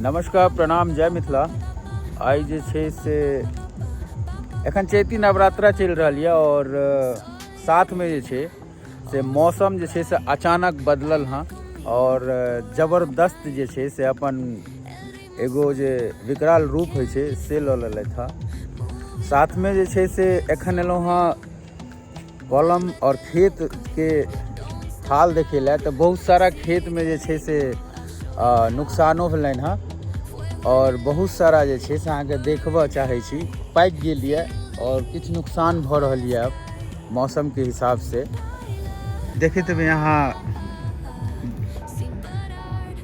नमस्कार, प्रणाम, जय मिथिला। आइ जे छै से एखन चैती नवरात्रा चलि रहल यऽ आओर साथमे जे छै से मौसम जे छै से अचानक बदलल हँ आओर जबरदस्त जे छै से अपन एगो जे विकराल रूप होइ छै से लऽ लेलथि हँ। साथमे जे छै से एखन एलहुँ हँ कलम आओर खेतके हाल देखै लए, तऽ बहुत सारा खेतमे जे छै से नुकसानो भेलनि हँ आओर बहुत सारा जे छै से अहाँके देखबऽ चाहै छी, पाकि गेल यऽ आओर किछु नुकसान भऽ रहल यऽ आब मौसमके हिसाबसँ। देखैत हेबै अहाँ,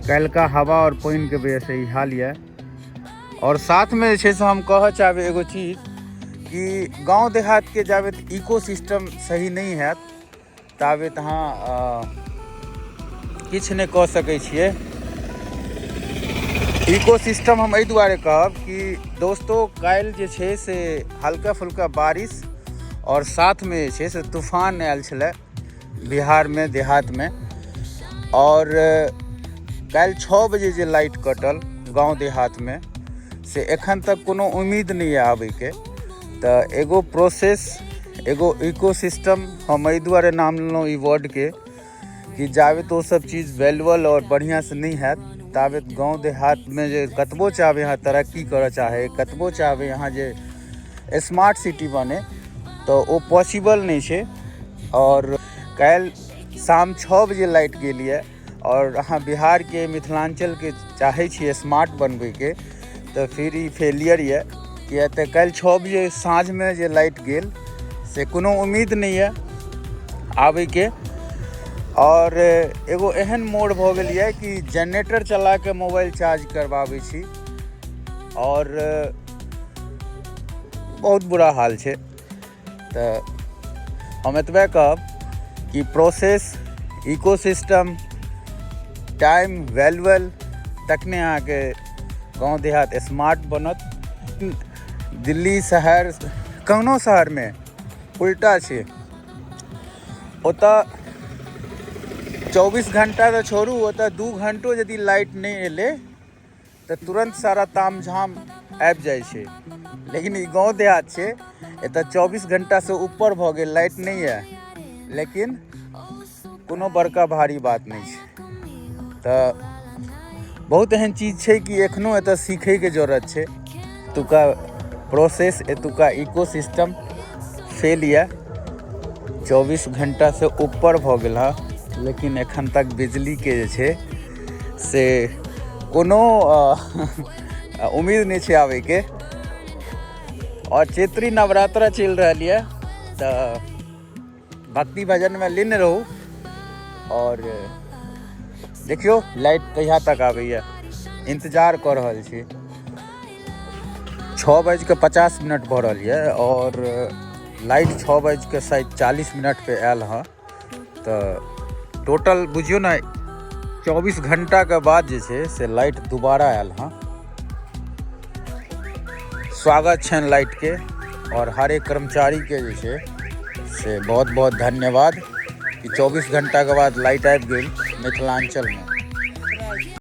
काल्हिका हवा आओर पानिके वजहसँ ई हाल यऽ। आओर साथमे जे छै से हम कहऽ चाहबै एगो चीज कि गाँव देहातके जाबे इको सिस्टम सही नहि हैत ताबे अहाँ किछु नहि कऽ सकै छियै। इको सिस्टम हम एहि दुआरे कहब कि दोस्तो, काल्हि जे छै से हल्का फुल्का बारिश आओर साथमे जे छै से तूफान आयल छलै बिहारमे, देहातमे। आओर काल्हि 6 बजे जे लाइट कटल गाँव देहातमे से एखन तक कोनो उम्मीद नहि यऽ आबैके। तऽ एगो प्रोसेस, एगो इको सिस्टम, हम एहि दुआरे नाम लेलहुँ ई वर्डके कि जाबे ओ सब चीज वैल्यूअल आओर बढ़िआँसँ नहि हैत ताबे गाँव देहातमे जे कतबो चाहबै अहाँ तरक्की करऽ चाहै, कतबो चाहबै अहाँ जे स्मार्ट सिटी बने, तऽ ओ पॉसिबल नहि छै। आओर काल्हि शाम 6 बजे लाइट गेल यऽ आओर अहाँ बिहारके, मिथिलाञ्चलके चाहै छियै स्मार्ट बनबैके, तऽ फिर ई फेलियर यऽ, किए तऽ काल्हि 6 बजे साँझमे जे लाइट गेल से कोनो उम्मीद नहि यऽ आबैके। आओर एगो एहन मोड़ भऽ गेल यऽ कि जेनरेटर चलाके मोबाइल चार्ज करबाबै छी आओर बहुत बुरा हाल छै। तऽ हम एतबे कहब कि प्रोसेस, इको सिस्टम, टाइम वैल्यूअल, तखने अहाँके गाँव देहात स्मार्ट बनत। दिल्ली शहर, कोनो शहरमे उल्टा छै। ओतऽ 24 घण्टा तऽ छोड़ू, ओतऽ 2 घण्टो यदि लाइट नहि एलै तऽ तुरन्त सारा ताम झाम आबि जाइ छै। लेकिन ई गाँव देहात छै, एतऽ 24 घण्टासँ ऊपर भऽ गेल, लाइट नहि यऽ, लेकिन कोनो बड़का भारी बात नहि छै। तऽ बहुत एहन चीज छै कि एखनो एतऽ सीखैके जरूरत छै। एतुका प्रोसेस, एतुका इको सिस्टम फेल यऽ। 24 घण्टासँ ऊपर भऽ गेल हँ, लेकिन एखन तक बिजलीके जे छै से कोनो उम्मीद नहि छै आबैके। आओर चैत्री नवरात्रा चलि रहल यऽ, तऽ भक्ति भजनमे लीन रहू आओर देखियौ लाइट कहिया तक आबैए, इन्तजार कऽ रहल छी। 6 बाजिकऽ 50 मिनट भऽ रहल यऽ आओर लाइट 6 बाजिकऽ शायद 40 मिनटपर आयल हँ। तऽ टोटल बुझियौ ने, 24 घण्टाके बाद जे छै से लाइट दोबारा आयल हँ। स्वागत छनि लाइटके आओर हरेक कर्मचारीके जे छै से बहुत बहुत धन्यवाद कि 24 घण्टाके बाद लाइट आबि गेल मिथिलाञ्चलमे।